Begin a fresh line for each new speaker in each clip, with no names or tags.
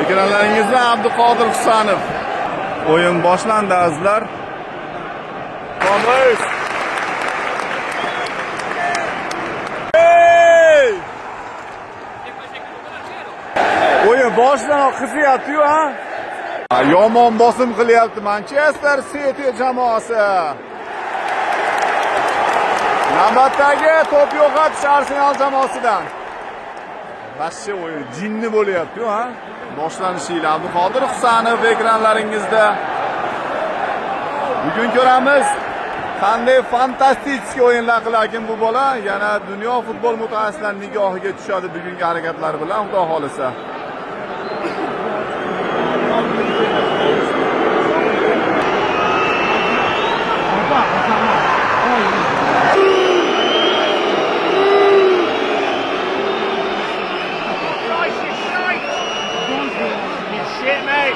Ekranlaringizda Abduqodir Husanov. O'yin boshlandi azizlar. Komreys. Hey! O'yin boshidanoq qiziyapti-yu, ha? Yomon bosim qilyapti Manchester City jamoasi. Navbatdagi to'p yo'qotish Arsenal jamoasidan. Vashshe o'yin jinni bo'lyapti-yu, ha? Boshlanishi Abduqodir Husanov ekranlaringizda. Bugun ko'ramiz qanday fantastik o'yinlar qilarkan bu bola. Yana dunyo futbol mutaxassislarining nigohiga tushadi bugungi harakatlari bilan, Xudo xolisa.
Shit, mate.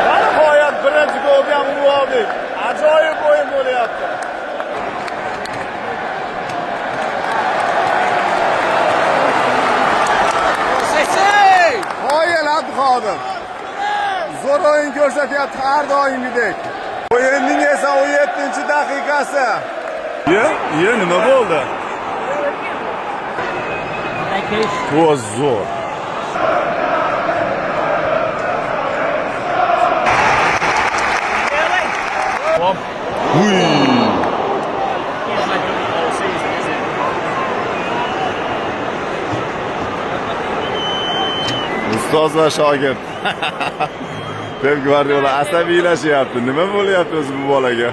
Va nihoyat birinchi golni ham urib oldik. Ajoyib o'yin bo'lyapti. Qoyil Abduqodir. Zo'r o'yin ko'rsatyapti har doimgidek. O'yinning esa 17-daqiqasi. Ye, ye nima bo'ldi? Bu zo'r. Uy.
It's like all season, is it?
Ustoz va shogird. Pep Gvardiola asabiylashyapti. Nima bo'lyapti o'zi bu bolaga?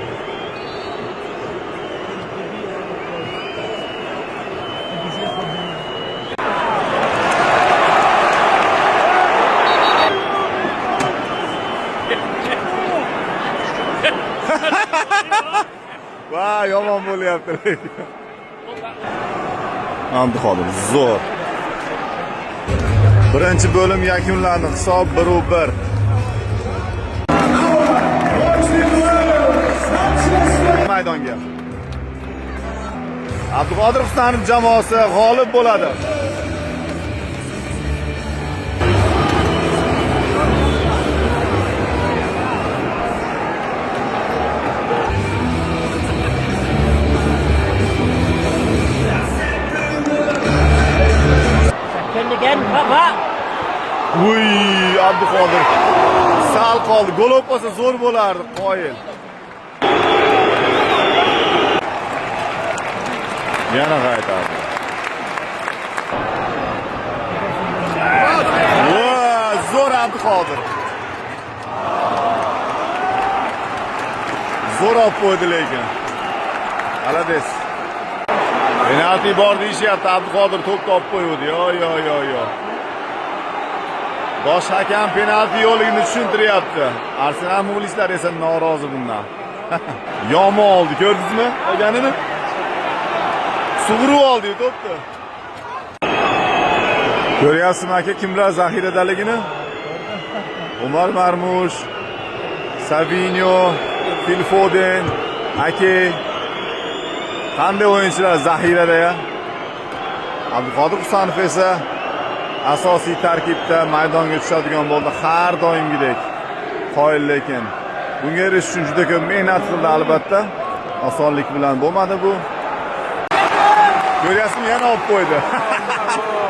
Va, yomon bo'lyapti lekin. Abduqodir zo'r. Birinchi bo'lim yakunlandi. Hisob 1-1. Maydonga. Abduqodir Husanov jamoasi g'olib bo'ladi.
Second again, Papa.
Uy, Abduqodir. Sal qoldi. Gol bo'lib qolsa zo'r bo'lardi, qoyil. Yana qaytardi. Va, zo'r Abduqodir. Zo'r olib qo'ydi lekin. Молодец. Penalti bor deyishyapti. Abduqodir to'pni olib qo'yuvdi. Yo, yo, yo, yo. Bosh hakam penalti yo'qligini tushuntiryapti. Arsenal muxlislari esa norozi bundan. Yomon oldi, ko'rdingizmi? Olganini? Sug'urib oldi to'pni. Ko'ryapsizmi aka kimlar zaxiradaligini? Umar Marmush, Savinho, Phil Foden, Ake. Qanday o'yinchilar zaxirada ya? Abduqodir Husanov esa asosiy tarkibda maydonga tushadigan bo'ldi har doimgidek. Qoyil lekin. Bunga erishish uchun juda ko'p mehnat qildi albatta. Osonlik bilan bo'lmadi bu. Ko'ryapsizmi, yana olib qo'ydi.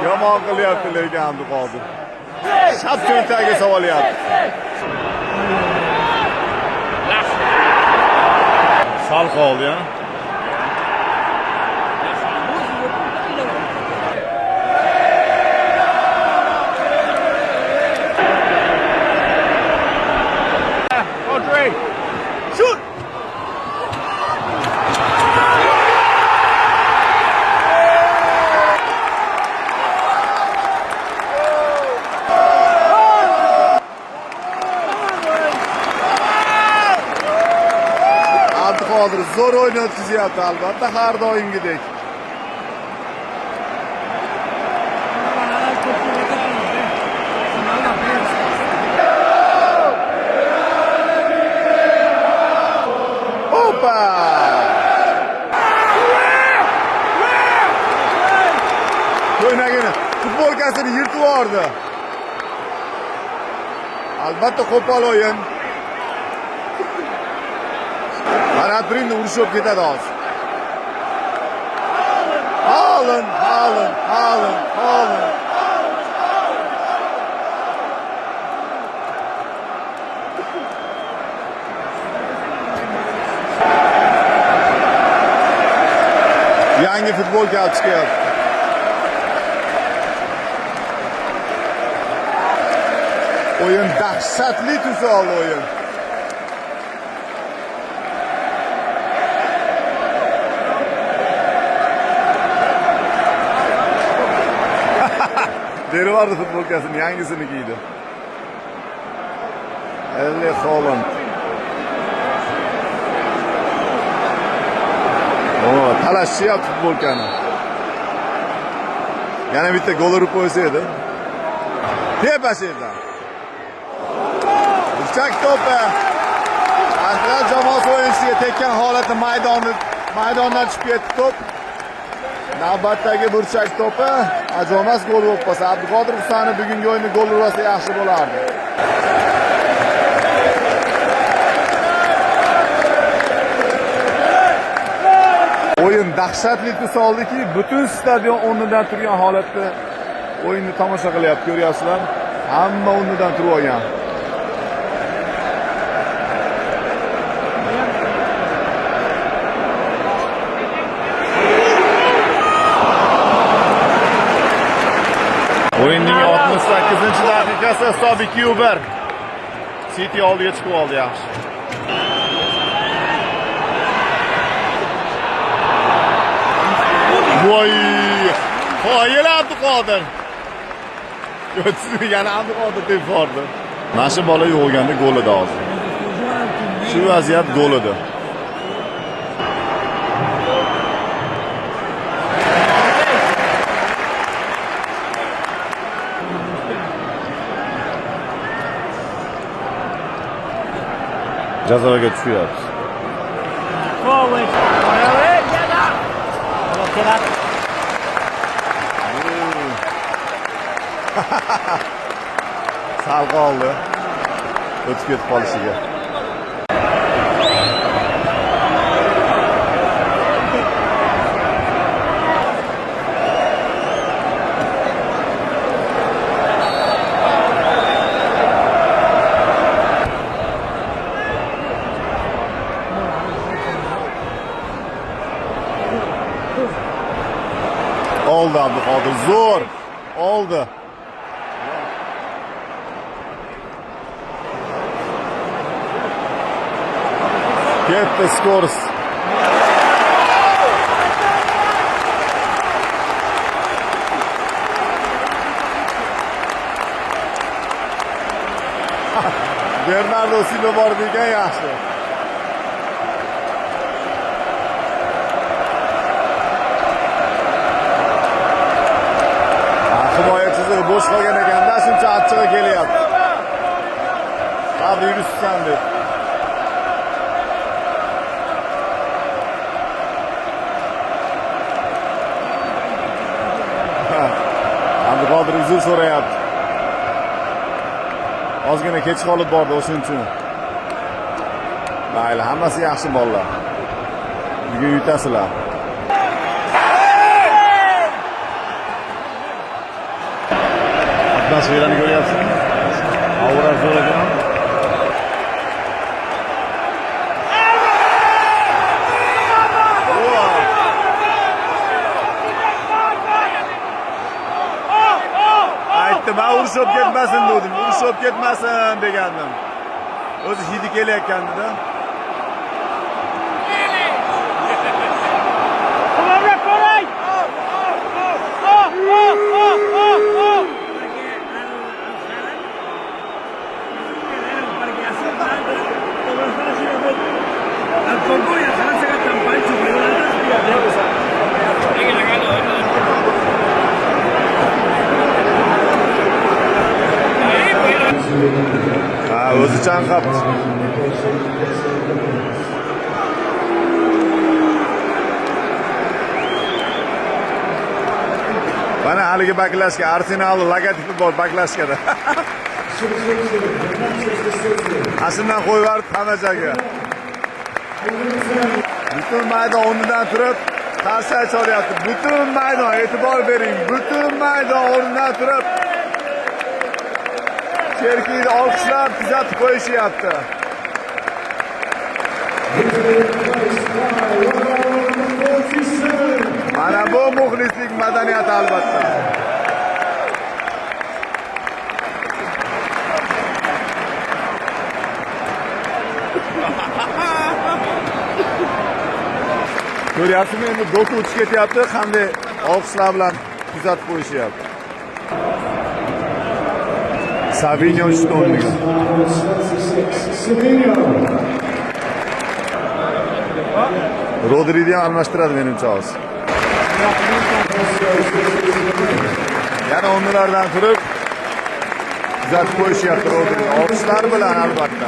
Yomon qilyapti lekin Abduqodir. Shap cho'ntagiga solyapti.
Sal
Sal qoldi ya.
Rodri! Shoot!
Abduqodir zo'r o'yin o'tkazyapti albatta har doimgidek. Opa! Ko'ynagini, futbolkasini yirtib yubordi. Albatta qo'pol o'yin. Qarab turing, urishib ketadi hozir. Haaland, Haaland, Haaland, Haaland. Yangi futbolka olib chiqyapti. O'yin dahshatli tus oldi o'yin. Berib futbolkasini, yangisini kiydi. Erling Haaland. O, talashyapti futbolkani. Yana bitta gol urib qo'ysa edi. Tepa yerdan. Burchak to'pi. Arsenal jamoasi o'yinchisiga tekkan holatda maydondan chiqib ketdi to'p. Navbatdagi burchak to'pi ajomas gol bo'lib qolsa, Abduqodir Husanov bugungi o'yinda gol ursa yaxshi bo'lardi. O'yin dahshatli tus oldiki, butun stadion o'rnidan turgan holatda o'yinni tomosha qilyapti, ko'ryapsizlar. Hamma o'rnidan turib olgan. O'yinning 68-daqiqasi hisob 2-1. City oldiga chiqib oldi yaxshi. Voy! Qoyil Abduqodir. Ko'tsizmi yana Abduqodir deb bordi. Mana shu bola yo'qolganda gol edi hozir. Shu vaziyat gol edi. Jazoga tushyapmiz.
Forward. Get that! Look at that.
Sal qoldi. O'tib ketib qolishiga. Oldi Abduqodir, zo'r. Oldi. Ketdi skors. Bernardo Silva bor degan yaxshi. Himoya chizig'i bo'sh qolgan ekanda, shuncha achchig'i kelyapti. Qabr yurishsan deb. Abduqodir uzr so'rayapti. Ozgina kech qolib bordi o'shuning uchun. Mayli, hammasi yaxshi bolalar. Bugun yutasizlar. Atmosferani ko'ryapsizmi? Aura zo'r ekan. Urush bo'lib ketmasin dedim. Urush bo'lib ketmasin degandim. O'zi hidi kelayotgandi-da.
Come on, referee! Oh, oh, oh, oh, oh!
Perquè el Haaland perquè ha saltat com es fa així de fet el Coco i el Haaland s'ha quedat tan panxo però l'altre.
Ha, o'zi chanqabdi. Mana haligi baklashka, Arsenal logotipi bor baklashkada. Aslida qo'yib yubordi hamma. Butun maydon o'rnidan turib qarsak chalyapti. Butun maydon, e'tibor bering, butun maydon o'rnidan turib Cherkiyni olqishlab kuzatib qo'yishyapti. Mana bu muxlislik madaniyati albatta. Ko'ryapsizmi, endi Doku uchib ketyapti, qanday olqishlar bilan kuzatib qo'yishyapti. Savinho uchdi o'rniga.
Savinho.
Rodrini ham almashtiradi menimcha hozir. Yana o'rnilardan turib kuzatib qo'yishyapti Rodrini. Olqishlar bilan albatta.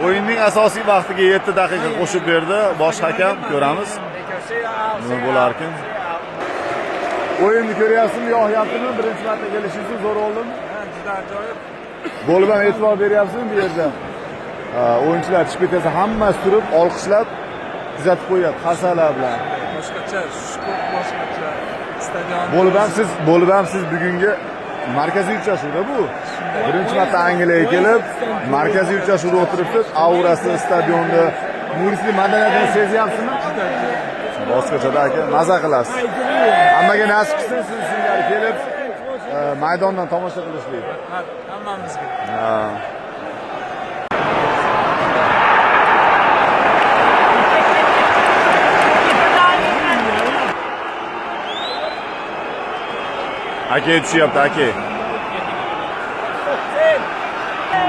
O'yinning asosiy vaqtiga 7 daqiqa qo'shib berdi bosh hakam, ko'ramiz. Nima bo'larkin? O'yinni ko'ryapsizmi, yoqyaptimi? Birinchi marta kelishingiz zo'r bo'ldimi?
Juda ajoyib.
Bo'lib ham e'tibor beryapsizmi bu yerda? O'yinchilar chiqib ketsa hammasi turib olqishlab kuzatib qo'yapti qarsaklar bilan.
Boshqacha, shukuh boshqacha. Stadion.
Bo'lib ham siz bugungi markaziy uchrashuvda bu. Birinchi marta Angliyaga kelib, markaziy uchrashuvda o'tiribsiz, aurasi stadionda, muxlislik madaniyatini sezyapsizmi? Boshqachada aka, maza qilasiz. Hammaga nasib qilsin siz singari kelib, maydondan tomosha qilishlik.
Hammamizga.
Ha. Ake tushyapti, ake.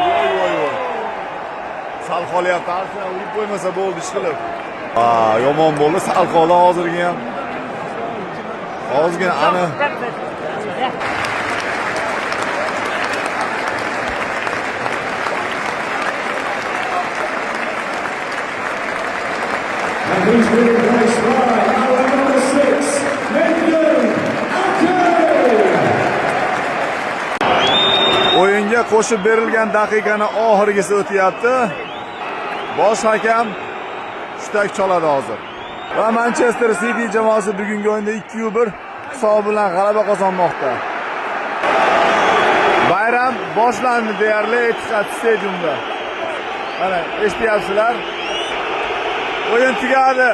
Voy voy voy. Sal qolyapti, Arsenal urib qo'ymasa bo'ldi ish qilib. Yomon bo'ldi, sal qoldi hozirgi ham. Ozgina ani
And he's been replaced by our number 6, Nathan Ake.
O'yinga qo'shib berilgan daqiqani oxirgisi o'tyapti. Bosh hakam hushtak chaladi hozir. Va Manchester City jamoasi bugungi o'yinda 2-1 hisobi bilan g'alaba qozonmoqda. Bayram boshlandi deyarli Etihad Stadiumda. Mana eshityapsizlar. O'yin tugadi.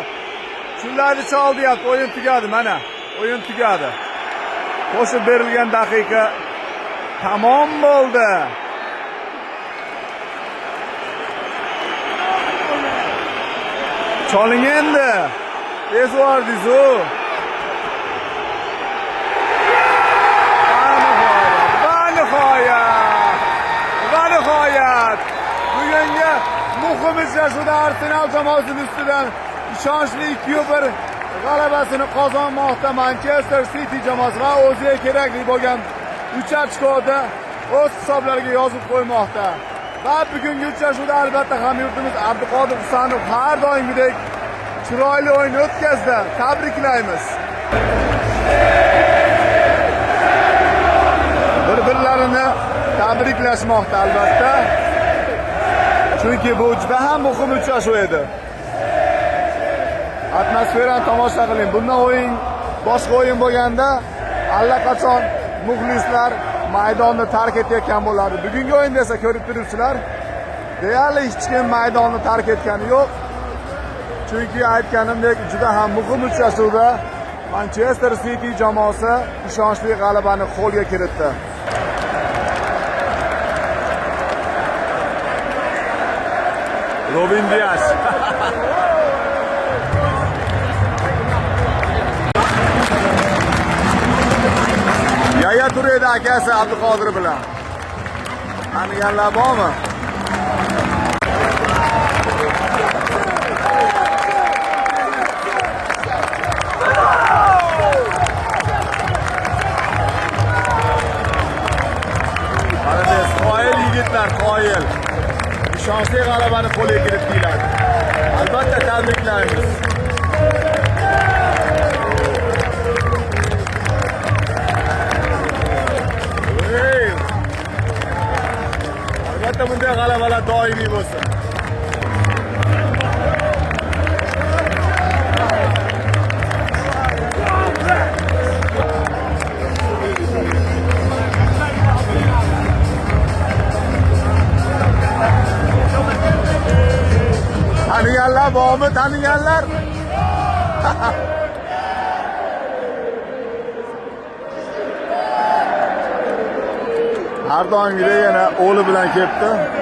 Shunlarni chol deyapti, o'yin tugadi mana. O'yin tugadi. Qo'shib berilgan daqiqa tamom bo'ldi. Choling endi. Ezvordingiz-u. Va nihoyat, va nihoyat. Va nihoyat. Bugungi muhim uchrashuvda Arsenal jamoasining ustidan ishonchli 2-1 g'alabasini qozonmoqda Manchester City jamoasi va o'ziga kerakli bo'lgan 3 ochkoni o'z hisoblariga yozib qo'ymoqda. Va bugungi uchrashuvda albatta hamyurtimiz Abduqodir Husanov har doimgidek chiroyli o'yin o'tkazdi. Tabriklaymiz. Bir-birlarini tabriklashmoqda albatta. Chunki bu juda ham muhim uchrashuv edi. Atmosferani tomosha qiling. Bundan o'yin boshqa o'yin bo'lganda allaqachon muxlislar maydonni tark etayotgan bo'lardi. Bugungi o'yinda esa ko'rib turibsizlar, deyarli hech kim maydonni tark etgani yo'q. Chunki aytganimdek, juda ham muhim uchrashuvda Manchester City jamoasi ishonchli g'alabani qo'lga kiritdi. Robin Dias. Yaya Turedi akasi Abduqodir bilan. Taniganlar bormi? Молодец, qoyil yigitlar, qoyil. Ishonchli g'alabani qo'lga kiritdinglar. Albatta tabriklaymiz. Ey! Albatta bunday g'alabalar doimiy bo'lsin. Taniganlar bormi? Taniganlar? Har doimgidek yana o'g'li bilan kelibdi.